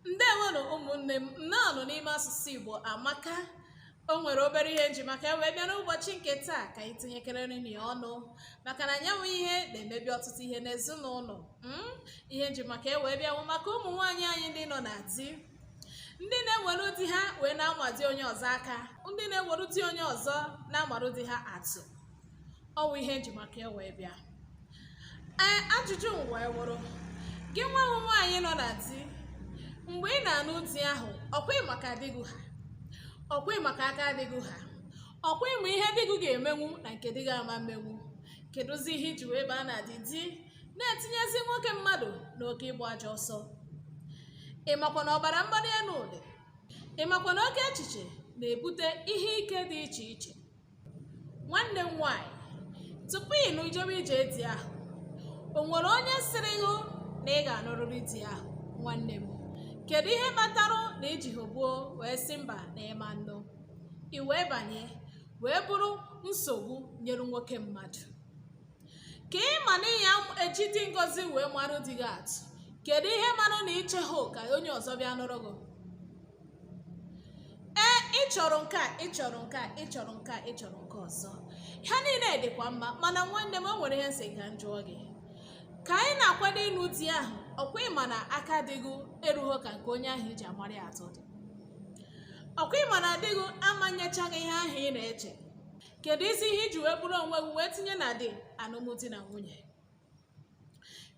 Ndewonụ ụmụnne m, nnọọnụ n'ime Asụsụ Igbo Amaka. O nwere obere ihe m ji maka ya wee bịa n'ụbọchị nke taa ka anyị tinyekere ya ọnụ, maka na nya wụ ihe na-emebi ọtụtụ ihe n'ezinụlọ. Ihe m ji maka ya wee bịa wụ maka ụmụ nwaanyị anyị ndị nọ na di, ndị na-ewere di ha wee na-ama di onye ọzọ aka, ndị na-ewere di onye ọzọ na-amarụ di ha atụ. Ọ wụ ihe m ji maka ya wee bịa. Ee, ajụjụ m wee wụrụ, gị nwa bụ nwaanyị nọ na di, mgbe ị na-anụ di ahụ, ọkwa ị ma ka di gị ha, ọkwa ị ma ka aka di gị ha, ọkwa ị ma ihe di gị ga-emenwu na nke di gị ama mmenwu, kedụzi ihe i ji wee baa na di di na-etinyezi nwoke mmadụ n'oke ịgba ajọ ọsọ? Ị makwa na ọbara mgbali elu dị? Ị makwa na oke echiche na-ebute ihe ike dị iche iche? Nwanne m nwaanyị, tupu ị nụ ijebe ije di ahụ, o nwere onye sịrị gị na ị ga-anụrịrị di ahụ? Nwanne m, kedu ihe kpatara na i ji hogbuo wee sị mba na ị ma nnụ, i wee banye wee bụrụ nsogbu nyere nwoke mmadụ? Ka ị ma na ya ejidi ngozi wee marụ di gị atụ, kedu ihe marụ na i chehụ ka onye ọzọ bịa nụrụ gị? Ee, ị chọrọ nke a, ị chọrọ nke a, ị chọrọ nke a, ị chọrọ nke ọzọ, ha niile dịkwa mma, mana nwanne m, o nwere ihe m sị ka m jụọ gị. Ka anyị na-akwado ịnụ di ahụ, ọkwa ị ma na aka di gị erughị ka nke onye ahụ i ji amara ya atụ dị? Ọkwa ị ma na di gị amanyechaghị ihe ahụ ị na-eche? Kedu isi ihe i ji wee bụrụ onwe gị wee tinye na di alụmdi na nwunye?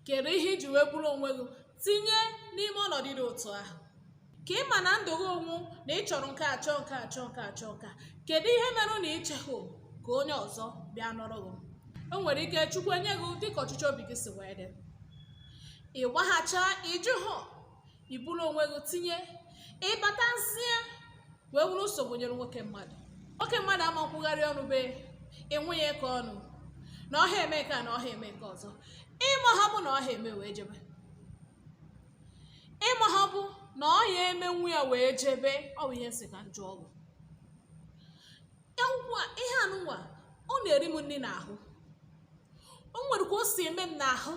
Kedu ihe i ji wee bụrụ onwe gị tinye n'ime ọnọdụ dị otu ahụ? Ka ị ma na ndụ gị onwu na ị chọrọ nke a, chọọ nke a, chọọ nke a, chọọ nke a, kedu ihe mere na i chehụ ka onye ọzọ bịa nụrụ gị? O nwere ike Chukwu enye gị dịka ọchịchọ obi gị si wee dị, ị gbaghacha, ịjụ hụ, i buru onwe gị tinye, ị batazie wee bụrụ nsogbu nyere nwoke mmadụ. Nwoke mmadụ ama nkwugharị ọnụ be enwe ya ka ọnụ na ọha eme nke a na ọha eme nke ọzọ. Ịma ha bụ na ọha eme wee jebe, ịma ha bụ na ọya emenwu ya wee jebe. Ọ bụ ihe m sị ka m jụọ gị. Akwụkwọ a, ihe anụnwa, ọ na-eri m nri n'ahụ. O nwere ka o si eme m n'ahụ,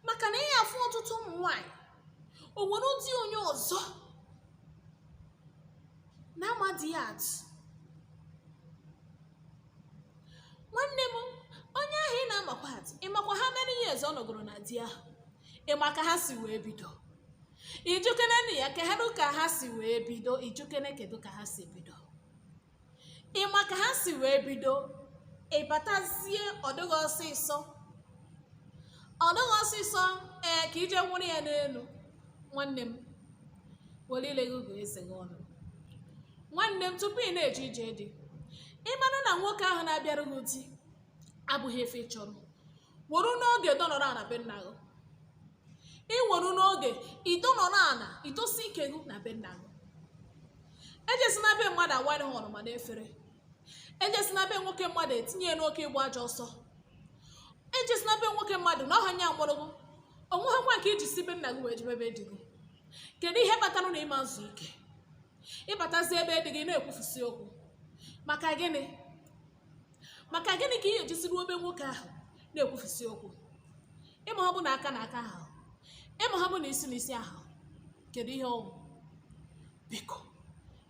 maka na ihe afụ ọtụtụ ụmụ nwanyị o nwere ụdị onye ọzọ na-ama di ya atụ. Nwanne m, onye ahụ ị na-amakwa atụ, ị makwa how many years ọ nọgoro na di ahụ? Ị ma ka ha si wee bido? Ị jụkene nne ya kedu ka ha si wee bido? Ị jụkene kedu ka ha si bido? Ị ma ka ha si wee bido? Ị batazie, ọ dịghị ọsịsọ, ọ dịghị ọsịsọ. Ee, ka ije nwụrụ ya n'elu. Nwanne m, were ile gị gụọ eze gị ọnụ. Nwanne m, tupu ị na-eje ije di, ị mara na nwoke ahụ na-abịara gị di abụghị ife ị chọrọ, were n'oge dọnọrọ ana be nna gị. Ị were n'oge ịdọnọrọ ana, idosi ike gị na be nna gị. Ejesi na be mmadụ awara ha ọnụma n'efere. Ejesi na be nwoke mmadụ etinye ya n'oke ịgba ajọ ọsọ. Ejesi na be nwoke mmadụ na ọha nya mụrụ gị onweghịkwa nke iji si be nna gị wee jebe ebe di gị. Kedu ihe kpatara na ịma nzu ike ịbatazi ebe di gị na-ekwufusi okwu? Maka gịnị? Maka gịnị ka ị ga-ejisi ruo ebe nwoke ahụ na-ekwufusi okwu? Ịma ọ bụ na aka na aka ahụ, ịma ọ bụ na isi na isi ahụ, kedu ihe ọ bụ? Biko,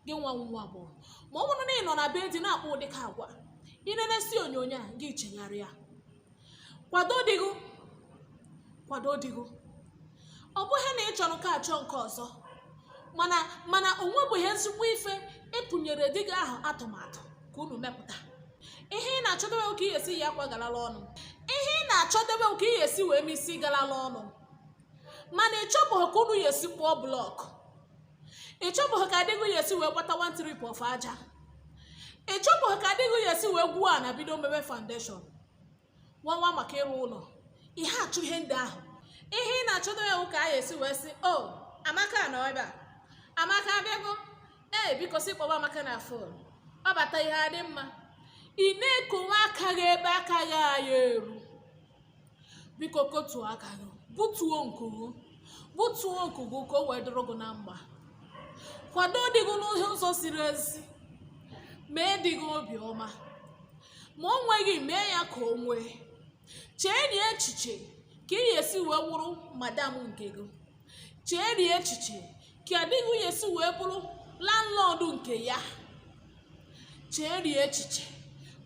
gị nwa nwa agbọghọ, ma ọ bụrụ na ị nọ na be di na-akpọ ụdịka agwa ị na-enesi onyonyo a, gị chegharịa, kwado di gị, kwado di gị. Ọ bụghị na ị chọrọ nke a chọọ nke ọzọ, mana o nwebụghị ezigbo ife ịtụnyere di gị ahụ atụmatụ ka unu mepụta. Ihe ị na-achọdobe ka ị ga-esi yi akwa galala ọnụ, ihe ị na-achọdobe ka ị ga-esi wee mee isi galala ọnụ, mana ị chọbụghị ka unu ga-esi kpụọ block, ị chọbụghị ka di gị ga-esi wee gbata one trip of aja, ị chọbụghị ka di gị ga-esi wee gwuo ana bido mebe foundation nwanwa maka ịrụ ụlọ. Ihe achọ ihe ndị ahụ, ihe ị na-achọdo ya ka a ga-esi wee sị, o Amaka nọ ebe a, Amaka abịago, ee biko sị kpọba Amaka na phone, ọ bata ihe adị mma. Ị na-ekowe aka gị ebe aka gị aya eru. Biko kotuo aka gị, butuo nku gị, butuo nku gị ka o wee dịrị gị na mma. Kwado di gị n'ụzọ ziri ezi, mee di gị obi ọma, ma o nweghị mee ya ka o nwee. Chee na echiche ka ị ga-esi wee wụrụ madam nke gị. Cheeri echiche ka di gị ya-esi wee bụrụ landlord nke ya. Cheeri echiche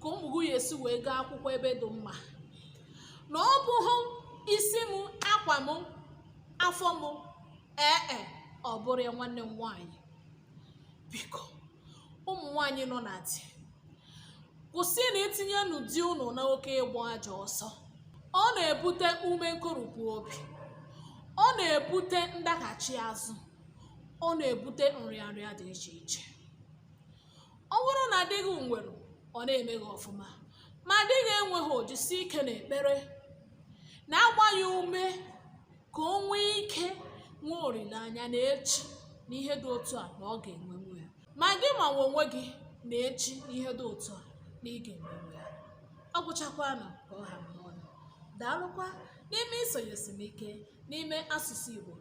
ka ụmụ gị ya-esi wee gaa akwụkwọ ebe dị mma. Na ọ bụghị isi m, akwa m, afọ m, ee e, ọ bụrụ ya. Nwanne m nwaanyị, biko, ụmụ nwaanyị nọ na di, kwụsị na itinyenụ di unu na oke ịgba ajọ ọsọ. Ọ na-ebute ume nkoropụ obi, ọ na-ebute ndaghachi azụ, ọ na-ebute nrịanrịa dị iche iche. Ọ bụrụ na di gị nwere, ọ na-eme gị ọfụma, ma di gị enweghị, o jisie ike n'ekpere na-agba ya ume ka o nwee ike nwee olileanya na echi na ihe dị otu a na ọ ga-enwenwu ya. Ma gị ma onwe gị na echi na ihe dị otu a na ị ga-emenwu ya. Ọ gwụchakwanụ ka ọ ha m n'ọnụ. Daalụkwa n'ime isonyesi m ike n'ime asụsụ Igbo.